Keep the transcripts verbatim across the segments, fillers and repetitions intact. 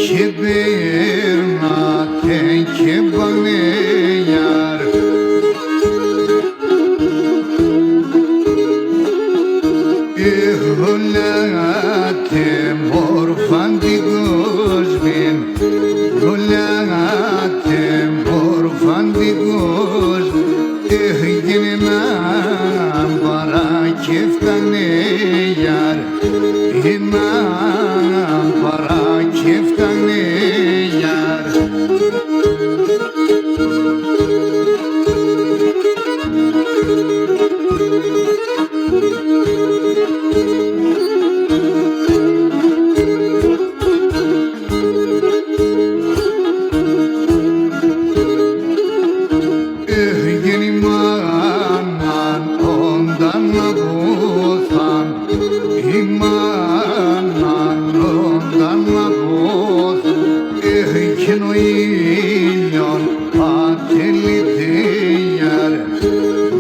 Κι επέρν'νε και επανέγιαρ'. Εγγονάται μόρφαν την κόσμην, εγγονάται μόρφαν την κόσμην, εγγίνεν παρά κι εφτάνεγιαρ'. Έναν παρά κι εφτάνεγιαρ'. Εγίνεν μάναν όνταν απόθαν, η μάναν όνταν απόθαν, εγίνεν ο ήλιον πα τελειτέγιαρ',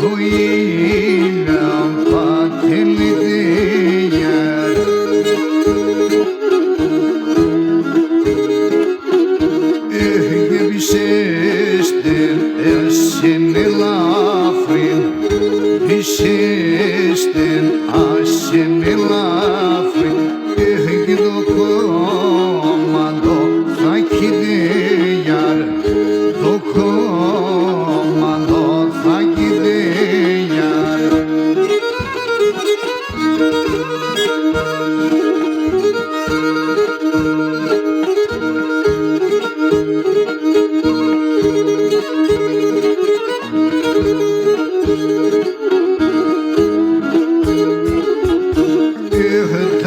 ο ήλιον πα τελειτέγιαρ'. Εγγέπισες τεν ας σεν ελάφρυν, πίσες τεν ας σεν ελάφρυν, εγγι το κόμμαν το θα κηδέγιαρ', το κόμμαν το θα κηδέγιαρ'. Εχ, τ'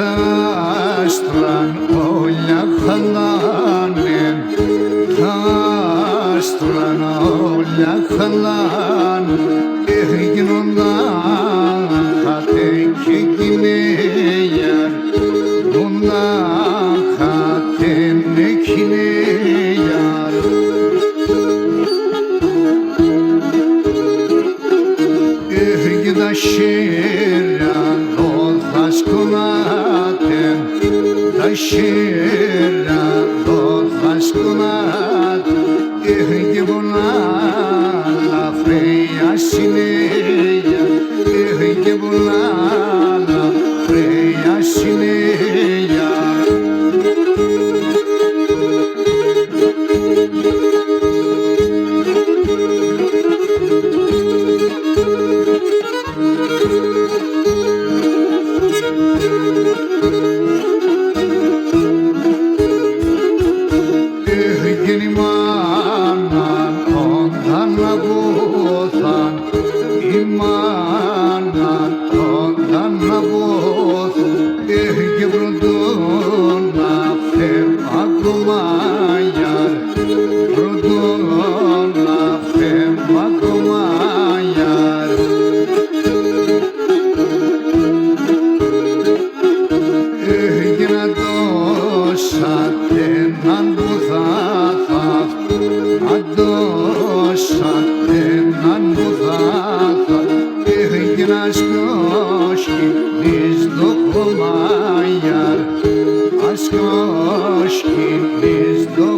άστραν όλια χαλάνεν, τ' άστραν όλια χαλάν', εγίν'νταν χατέν κι εκείνεγιαρ', όνταν χατέν εκείνεγιαρ'. Εγι τ' αχέρια το θα σκονάτεν, τ' αχέρια το θα σκονάτεν, εγι πολλά λαφρέγιαρ', σινέγιαρ', εγι πολλά λαφρέγιαρ', σινέγιαρ'. Εγίνεν μάναν όνταν απόθαν, η μάναν όνταν απόθαν, εγι πρωτόν να φεύ' ακομάγιαρ', πρωτόν να φεύ' ακομάγιαρ'. Εγίν'ναν τόσα τέναν που θα θαύτ', ατόσα τέναν που θα θαύτ', εγίν'ναν ασκόσκινες το κομάγιαρ', ασκόσκινες το